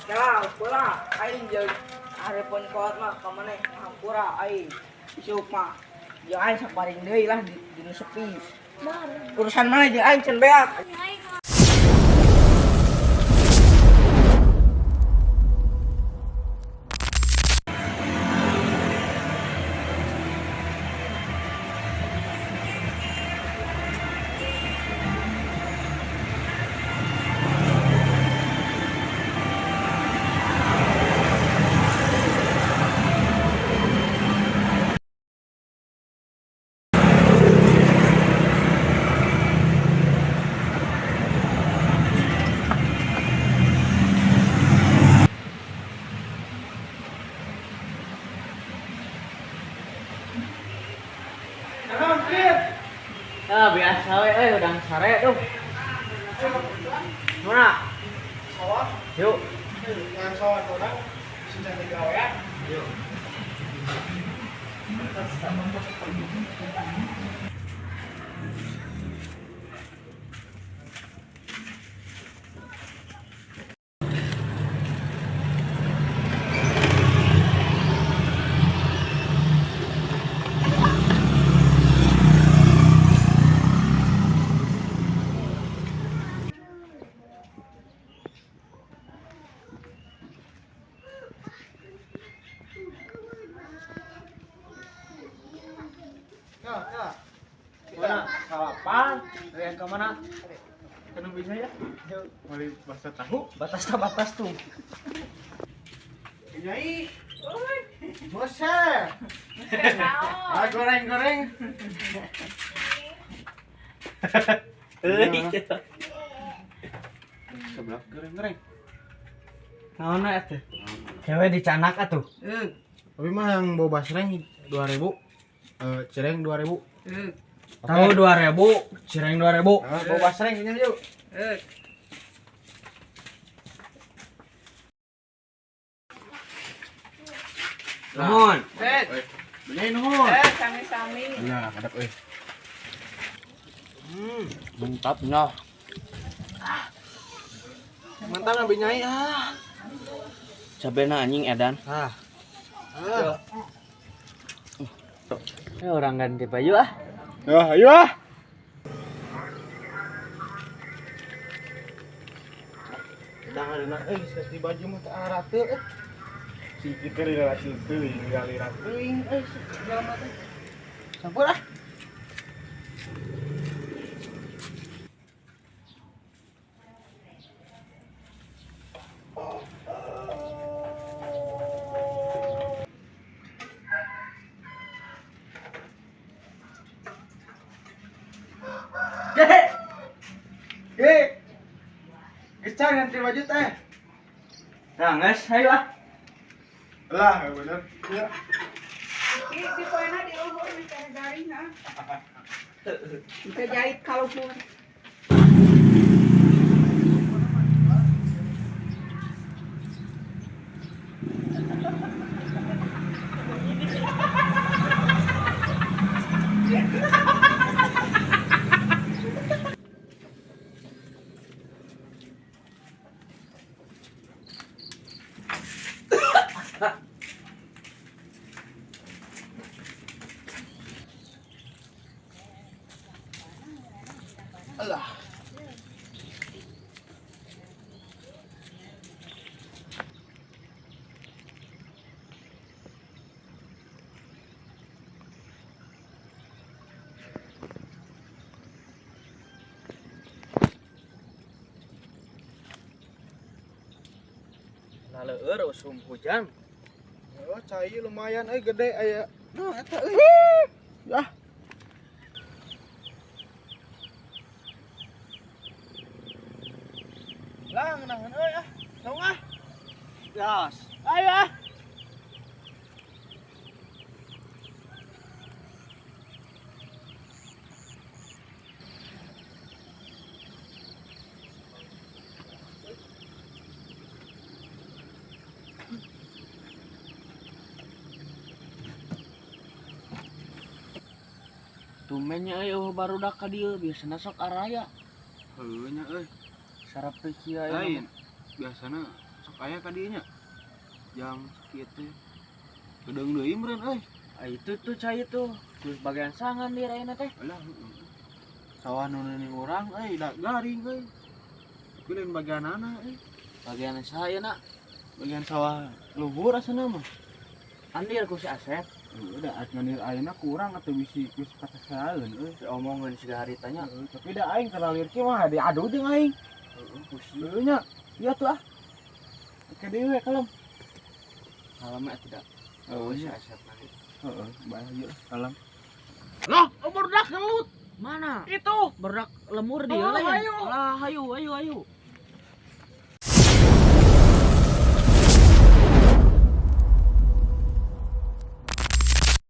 Ya, pula aing jeung hareupeun kolot mah ka maneh hampura aing. Isuk mah jeung aing saparing deui lah di nu sepi. Urusan mana jeung aing can beak. Ah, biasa we euy udang sare tuh. Mana? Sawah. Yuk. Yang sawah orang bisa cari gawean. Yuk. Ya, ya. Mana? Salapan. Yang ke mana? Kena bisa ya? Beli bakso tahu. Batas tak batas tuh. Nyai. Bose. Ah, goreng-goreng. Euy. Sebelah goreng-goreng. Naon atuh? Cewek dicanak atuh. Tapi mah yang bawa basreng 2000. Cireng 2000. Tahu 2000, cireng 2000. Nah, bawa basreng ini yuk. Nuhun. Beli nuhun. Sami-sami. Nah, kadap euy. Mantap nah. Mantap nabi nyai ah. Cabena anjing edan. Ah. Ah. Orang ganti baju ah. Ya, ayo ah. Jangan euy, di baju mah teu arate euy. Si kita relasi teuing galira teuing euy segala teh. Sampur ah. Ge. Ge. Geus ganti baju teh. Nah, geus, ayo ah. Lah, bener. Ya. Di poena di luhur mikir garing ah. Bisa jahit kalau pun. Alah. Laleur usum hujan. Oh, cai lumayan euy gede aya. Nah, eta euy. Yah. Lah, ngeunangan euy ah. Saung ah. Gas. Ayo ah. Tumbennya euy eueuh barudak ka dieu biasana sok araya. Heuh nya euy. Sarap kieu aya. Lain. Biasana sok Sok aya ka dieu nya. Jam sakieu teh. Gedeung deui meureun euy. Ah, itu tuh cai tuh. Terus bagian sangan di ayeuna teh. Alah, heeh. Sawah nu ning urang euy da garing euy. Tapi lain bagianana euy. Bagian saya nak. Bagian sawah luhur asana mah. Andir ku si Asep. Heuh, da arek nganir ayeuna kurang atuh bisi geus pasasaeun euy. Diomongeun siga haritanya. Heeh, tapi da aing kalalir kieu mah diadu jeung aing. Heeh, pusing. Heueuh nya. Ieu tuh ah. Ke deui we kalem. Kalem atuh da. Oh, Si iya. Asep nanti. Heeh, bahaya kalem. Loh, barudak gelut. Mana? Itu. Berdak lemur dia Oh, lain. ayo. Lah, hayu, hayu, hayu.